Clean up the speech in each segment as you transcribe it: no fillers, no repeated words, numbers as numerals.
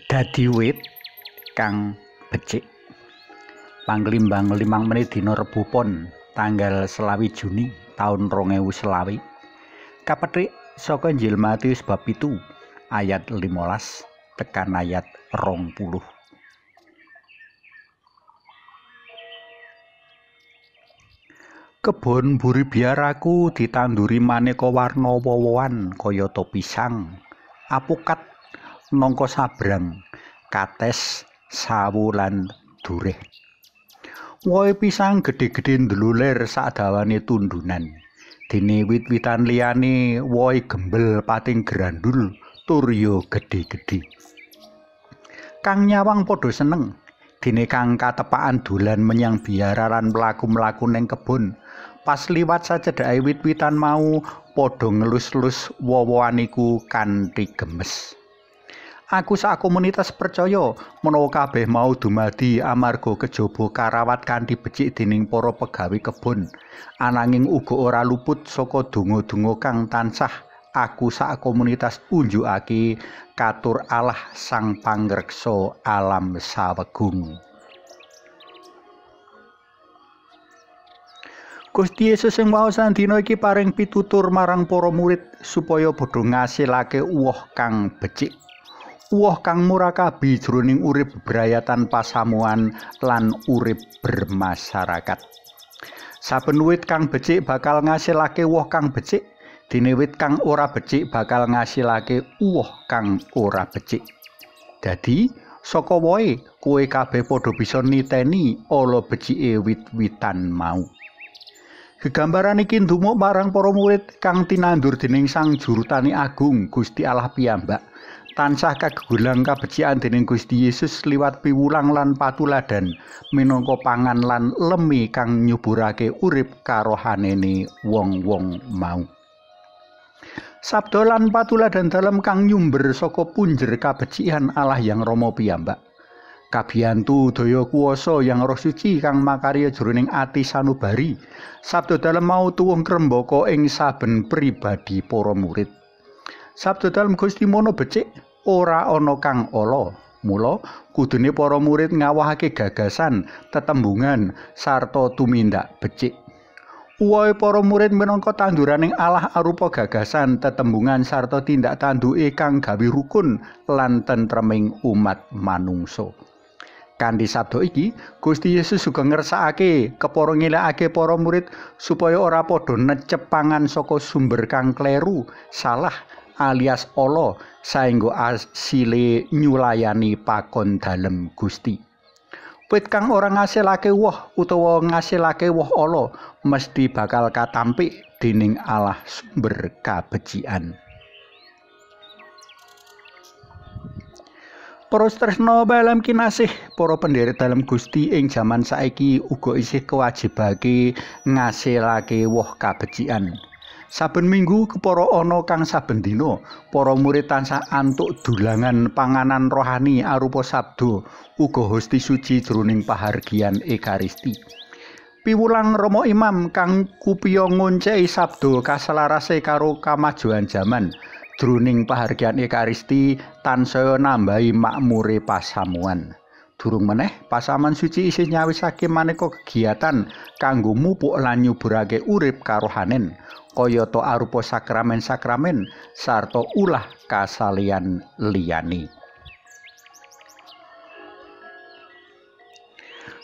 Dadi wit kang becik. Panglimbang 5 menit dina Rebo Pon tanggal 24 Juni taun 2020. Kapethik saka Injil Matius bab 7 ayat 15 tekan ayat 20. Kebon mburi biaraku ditanduri maneka warna woh-wohan kayata pisang, apukat, nangka sabrang, kates, sawu lan dureh. Wohe pisang gedhe-gedhe ndluler sadawane tundunan. Dene wit-witan liyane wohe gembel pating grandul tur ya gedhe-gedhe. Kang nyawang padha seneng. Dene kang katepakan dolan menyang biara lan mlaku-mlaku ning kebon, pas liwat sacedhake wit-witan mau padha ngelus-elus woh-wohan iku kanthi gemes. Aku sak komunitas percaya menawa kabeh mau dumadi amarga kejaba karawat kanthi becik dening para pegawe kebon. Ananging uga ora luput saka donga-donga kang tansah aku sak komunitas unjukake katur Allah Sang Pangreksa alam sawegung. Gusti Yesus ing waosan dina iki paring pitutur marang para murid supaya padha ngasilake woh kang becik. Woh kang murakabi jroning urip bebrayatan pasamuan lan urip bermasyarakat. Saben wit kang becik bakal ngasilake woh kang becik, dene wit kang ora becik bakal ngasilake woh kang ora becik. Dadi, saka wohe kowe kabeh padha bisa niteni ala becike wit-witan mau. Gegambaran iki ndumuk marang para murid kang tinandur dening Sang Jurutani Agung Gusti Allah piyambak. Tansah kagegulang kabecikan dening Gusti Yesus liwat piwulang lan patuladan minangka pangan lan lemi kang nyuburake urip karohanene wong-wong mau. Sabda lan patuladan dalem kang nyumber saka punjer kabecikan Allah Yang Rama piyambak. Kabiyantu daya kuwasa Yang Roh Suci kang makarya jroning ati sanubari. Sabda dalem mau tuwuh ngrembaka ing saben pribadi para murid. Sabda dalem Gusti mono becik, ora ana kang ala. Mula kudune para murid ngawahake gagasan, tetembungan sarta tumindak becik. Uwohe para murid minangka tanduraning Allah arupa gagasan, tetembungan sarta tindak tanduke kang gawe rukun lan tentreming umat manungsa. Kanthi sabda iki, Gusti Yesus uga ngersakake kepara ngelakake para murid supaya ora padha necep pangan saka sumber kang kleru, salah alias ala, saengga asile nyulayani pakon dalem Gusti. Wit kang ora ngasilake woh utawa ngasilake woh ala mesti bakal katampik dening Allah sumber kabecikan. Para tresna dalem kinasih, para penderek dalem Gusti ing jaman saiki uga isih kewajibake ngasilake woh kabecikan. Saben minggu kepara ana kang saben dina, para murid tansah antuk dulangan panganan rohani arupa sabda uga hosti suci jroning pahargyan Ekaristi. Piwulang Rama Imam kang kupiya ngonceki sabda kaselarase karo kamajuan jaman jroning pahargyan Ekaristi tansaya nambahi makmure pasamuan. Durung meneh pasaman suci isih nyawisake maneka kegiatan kanggo mupuk lan nyuburake urip karohanen kayata arupa sakramen-sakramen sarta ulah kasalian liyane.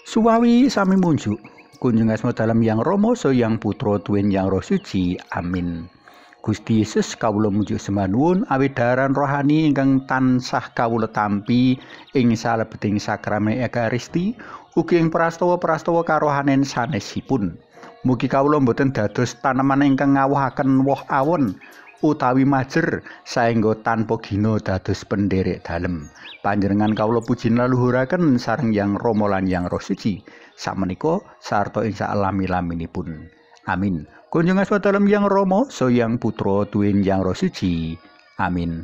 Suwawi sami munjuk kunjung asma dalem Yang Rama saha Yang Putra tuwin Yang Roh Suci. Amin. Gusti Yesus kawula mujuk sembah nuwun awit daharan rohani ingkang tansah kawula tampi ing salebeting sakramen Ekaristi ugi ing prastawa-prastawa karohanen sanesipun. Mugi kawula mboten dados taneman ingkang ngawohaken woh awon utawi majer saengga tanpa gina dados penderek dalem. Panjenengan kawula puji laluhuraken sareng Yang Rama lan Yang Roh Suci sakmenika sarta ing salami-laminipun. Amin. Kunjung asma dalem Yang Rama, saha Yang Putra tuwin Yang Roh Suci. Amin.